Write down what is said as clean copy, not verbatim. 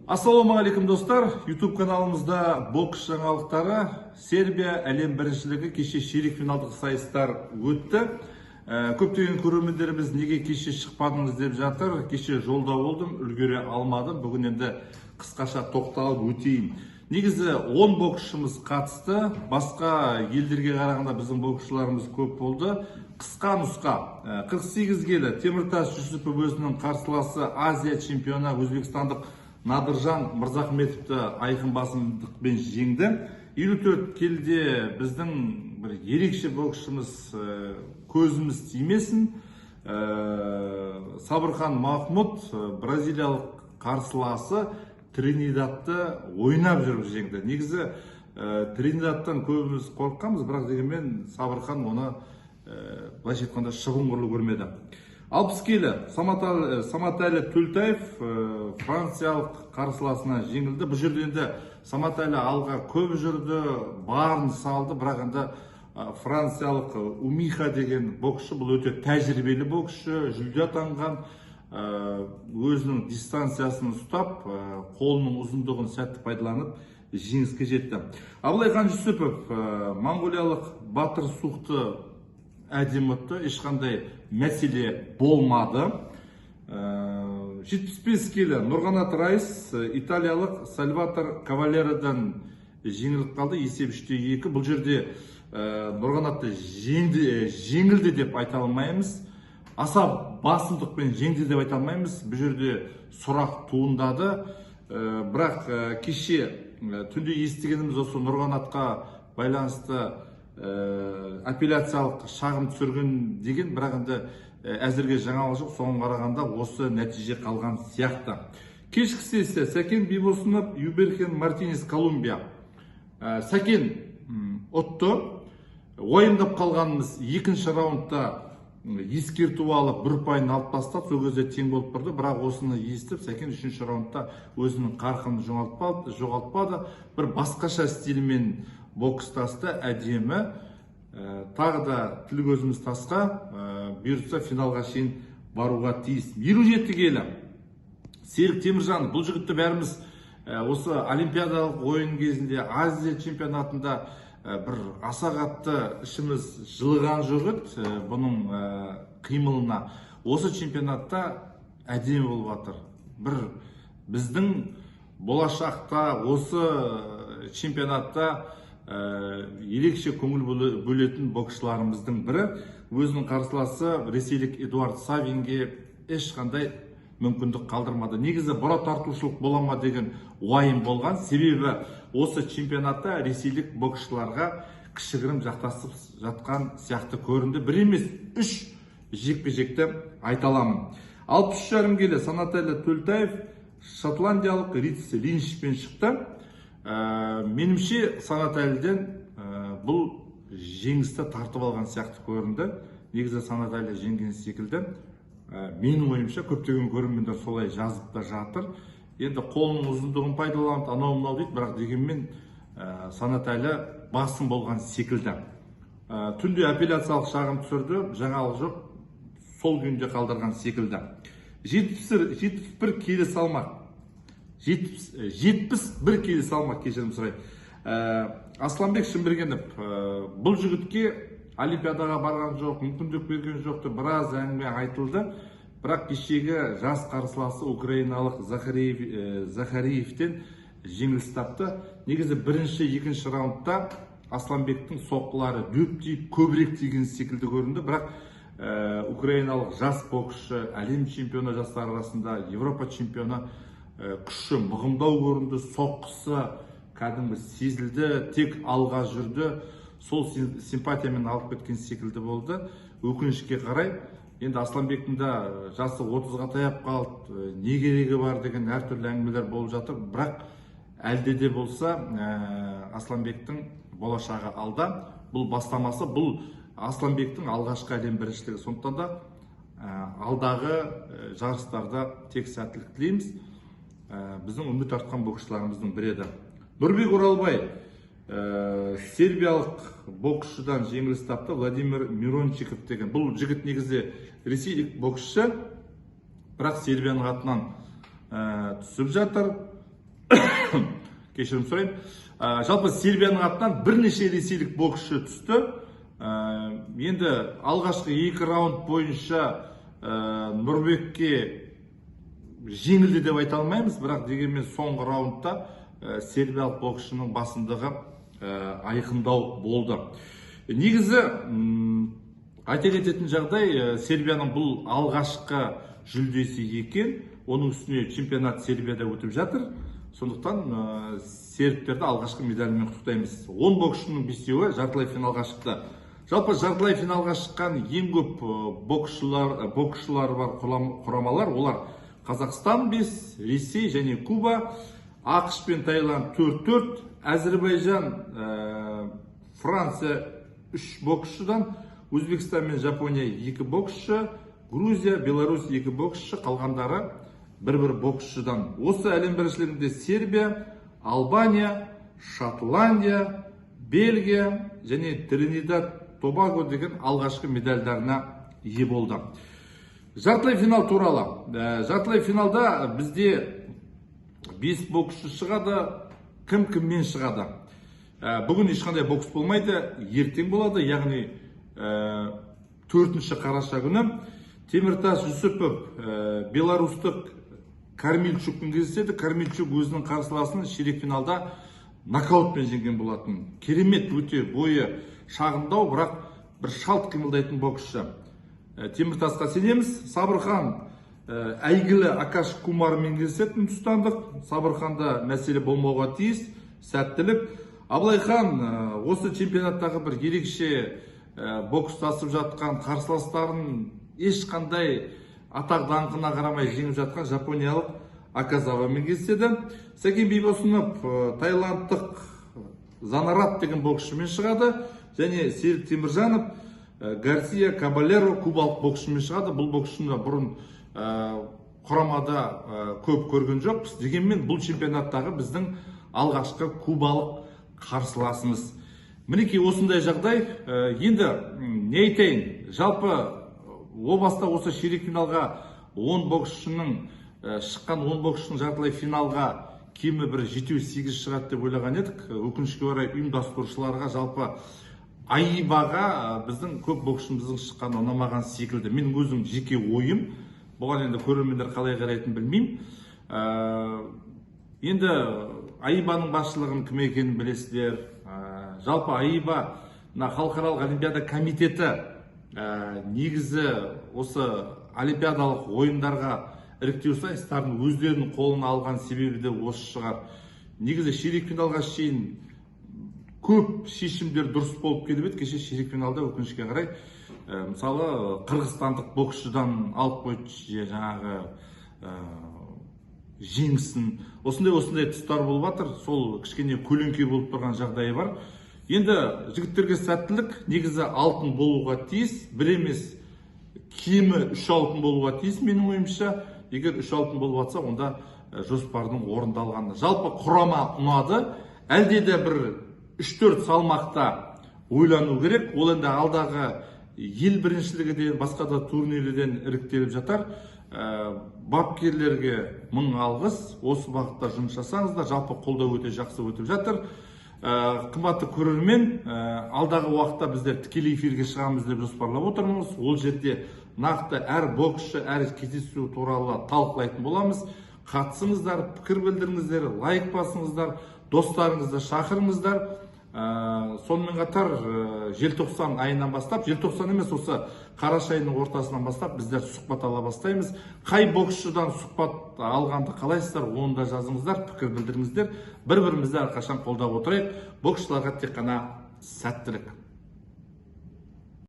Ассалаумағалейкум, достар! YouTube каналымызда бокс жаңалықтары. Сербия әлем біріншілігі, кеше ширек финалдық сайыстар өтті. Көптеген көрермендеріміз неге кеше шықпадыңыз деп жатыр. Кеше жолда болдым, үлгере алмадым. Бүгін енді қысқаша тоқталып өтейін. Негізі 10 боксшымыз қатысты. Басқа елдерге қарағанда біздің боксшыларымыз көп болды. Қысқа нұсқа: 48 келі Теміртас Жүсіпов өзінің қарсыласы, Азия чемпионы өзбекстандық Надыржан Мырзахметовті айқын басымдықпен жеңді. 54 келіде біздің бір ерекше боксшымыз, көзіміз тимесін, Сабырхан Махмұд бразилиялық қарсыласы Тринидадты ойнап жүріп жеңді. Негізі Тринидадтан көбіміз қорыққанбыз, бірақ дегенмен Сабырхан оны, былайша айтқанда, шыбын құрлы көрмеді. 60 келі Саматәлі Төлтаев франциялық қарсыласына жеңілді. Бұл жерде енді Саматәлі алға көп жүрді, барын салды, бірақ енді франциялық Умиха деген боксшы, бұл өте тәжірибелі боксшы, жүлде атанған, өзінің дистанциясын ұстап, қолының ұзындығын сәтті пайдаланып, жеңіске жетті. Абылайхан Жүсіпов моңғолиялық Батыр Суқты әдемі ұтты, ешқандай мәселе болмады. 75 келі Нұрғанат Райс италиялық Сальватор Кавалеродан жеңіліп қалды, есеп 3-2. Бұл жерде Нұрғанатты жеңді, жеңілді деп айта алмаймыз, аса басымдықпен жеңді деп айта алмаймыз. Бұл жерде сұрақ туындады. Бірақ кеше түнде естігеніміз, осы Нұрғанатқа байланысты апелляциялық шағым түсірген деген, бірақ енді әзірге жаңалық жоқ. Соған қарағанда осы нәтиже қалған сияқты. Кешкі сессия: Сәкен Бибосынов, Юберхен Мартинес, Колумбия. Сәкен ұтты. Уайымдап қалғанымыз, екінші раундта ескерту алып, бір ұпайын алып тастады, сол кезде тең болып тұрды. Бірақ осыны естіп, Сәкен үшінші раундта өзінің қарқынын жоғалтпады, бір басқаша стильмен бокстасты, әдемі. Тағы да тіл көзіміз тасқа, бұйыртса, финалға шейін баруға тиіс. 57 келі Серік Теміржанов. Бұл жігітті бәріміз осы олимпиадалық ойын кезінде, Азия чемпионатында бір аса қатты ішіміз жылыған жоқ еді бұның қимылына. Осы чемпионатта әдемі болып жатыр. Бір біздің болашақта осы чемпионатта ерекше көңіл бөлетін боксшыларымыздың бірі. Өзінің қарсыласы ресейлік Эдуард Савинге ешқандай мүмкіндік қалдырмады. Негізі бұра тартушылық бола ма деген уайым болған, себебі осы чемпионатта ресейлік боксшыларға кішігірім жақтасып жатқан сияқты көрінді. Бір емес, үш жекпе жекті айта аламын. 63,5 келі Санатәлі Төлтаев шотландиялық Риц Линчпен шықты. Меніңше, Санатәліден бұл жеңісті тартып алған сияқты көрінді. Негізі Санатәлі жеңген секілді. Менің ойымша, көптеген көрермендер солай жазып та жатыр. Енді қолының ұзындығын пайдаланып, анау мынау дейді, бірақ дегенмен Санатәлі басым болған секілді. Түнде апелляциялық шағым түсірді, жаңалық жоқ, сол күйінде қалдырған секілді. 71 келі салмақ, 71 келі салмақ, кешірім сұраймын. Асланбек Шымбергенов, бұл жігітке олимпиадаға барған жоқ, мүмкіндік берген жоқ деп біраз әңгіме айтылды. Бірақ кешегі жас қарсыласы украиналық Захариевтен жеңіліс тапты. Негізі бірінші, екінші раундта Асланбектің соққылары дөп тиіп, көбірек тиген секілді көрінді, бірақ украиналық жас боксшы, әлем чемпионы жастар арасында, Европа чемпионы, күші мығымдау көрінді, соққысы кәдімгі сезілді, тек алға жүрді, сол симпатиямен алып кеткен секілді болды. Өкінішке қарай, енді Асланбектің де жасы 30-ға таяп қалды, не керегі бар деген әртүрлі әңгімелер болып жатыр. Бірақ әлде де болса Асланбектің болашағы алда. Бұл бастамасы, бұл Асланбектің алғашқы әлем біріншілігі. Сондықтан да алдағы жарыстарда тек сәттілік тілейміз. Біздің үміт артқан боксшыларымыздың бірі еді. Нұрбек Оралбай сербиялық боксшыдан жеңіліс тапты, Владимир Мирончиков деген. Бұл жігіт негізі ресейлік боксшы, бірақ Сербияның атынан түсіп жатыр. Кешірім сұраймын. Жалпы Сербияның атынан бірнеше ресейлік боксшы түсті. Енді алғашқы 2 раунд бойынша Нұрбекке жеңілді деп айта алмаймыз, бірақ дегенмен соңғы раундта сербиялық боксшының басымдығы айқындау болды. Негізі айта кететін жағдай, Сербияның бұл алғашқы жүлдесі екен, оның үстіне чемпионат Сербияда өтіп жатыр. Сондықтан сербтерді алғашқы медальмен құттықтаймыз. 10 боксшының 5-еуі жартылай финалға шықты. Жалпы жартылай финалға шыққан ең көп боксшылар бар құрамалар, олар Қазақстан 5, Ресей және Куба, АҚШ пен Таиланд 4-4, Әзірбайжан, Франция 3 боксшыдан, Өзбекстан мен Жапония 2 боксшы, Грузия, Беларусь 2 боксшы, қалғандары бір-бір боксшыдан. Осы әлем біріншілігінде Сербия, Албания, Шотландия, Бельгия және Тринидад Тобаго деген алғашқы медальдарына ие болды. Жартылай финал туралы. Жартылай финалда бізде 5 боксшы шығады, кім кіммен шығады. Бүгін ешқандай бокс болмайды, ертең болады, яғни 4 қараша күні Теміртас Жүсіпов беларустық Кармильчукпен кездеседі. Кармильчук өзінің қарсыласын ширек финалда нокаутпен жеңген болатын. Керемет, өте бойы шағындау, бірақ бір шалт қимылдайтын боксшы. Теміртасқа сенеміз. Сабырхан әйгілі Акаш Кумармен кездеседі, үндістандық. Сабырханда мәселе болмауға тиіс, сәттілік. Абылайхан осы чемпионаттағы бір ерекше бокстасып жатқан, қарсыластарын ешқандай атақ даңқына қарамай жеңіп жатқан жапониялық Аказавамен кездеседі. Сәкен Бейбосынов таиландтық Занарат деген боксшымен шығады, және Серік Теміржанов Гарсия Кабалеро кубалық боксшымен шығады. Бұл боксшыны бұрын құрамада көп көрген жоқпыз, дегенмен бұл чемпионаттағы біздің алғашқы кубалық қарсыласымыз. Мінекей осындай жағдай. Енді не айтайын, жалпы о баста осы ширек финалға 10 боксшының шыққан 10 боксшының жартылай финалға кемі бір 7-8 шығады деп ойлаған едік. Өкінішке орай ұйымдастырушыларға, жалпы АИБАға біздің көп боксшымыздың шыққаны ұнамаған секілді. Менің өзім жеке ойым, бұған енді көрермендер қалай қарайтынын білмеймін. Енді АИБАның басшылығын кім екенін білесіздер. Жалпы АИБА, мына халықаралық олимпиада комитеті негізі осы олимпиадалық ойындарға іріктеу сайыстарын өздерінің қолына алған себебі де осы шығар. Негізі ширек финалға шейін көп шешімдер дұрыс болып келіп еді. Кеше ширек финалда өкінішке қарай, мысалы, қырғызстандық боксшыдан алып қойды жаңағы жеңісін. Осындай тұстар болып жатыр. Сол кішкене көлеңке болып тұрған жағдайы бар. Енді жігіттерге сәттілік. Негізі алтын болуға тиіс, бір емес, кемі 3 алтын болуға тиіс менің ойымша. Егер 3 алтын болып жатса, онда жоспардың орындалғаны. Жалпы құрама ұнады. Әлде де бір 3-4 салмақта ойлану керек. Ол енді алдағы ел біріншілігіден, басқа да турнирлерден іріктеліп жатар. Бапкерлерге мың алғыс. Осы бағытта жұмыс жасаңыздар. Жалпы қолдау өте жақсы өтіп жатыр. Қымбатты көрермен, алдағы уақытта біздер тікелей эфирге шығамыз деп жоспарлап отырмыз. Ол жерде нақты әр боксшы, әр кездесу туралы талқылайтын боламыз. Қатысыңыздар, пікір білдіріңіздер, лайк басыңыздар, достарыңызды шақырыңыздар. Сонымен қатар желтоқсан айынан бастап, желтоқсан емес, осы қараша айының ортасынан бастап біздер сұхбат ала бастаймыз. Қай боксшыдан сұхбат алғанды қалайсыздар, оны да жазыңыздар, пікір білдіріңіздер. Бір-бірімізді әрқашан қолдап отырайық. Боксшыларға тек қана сәттілік.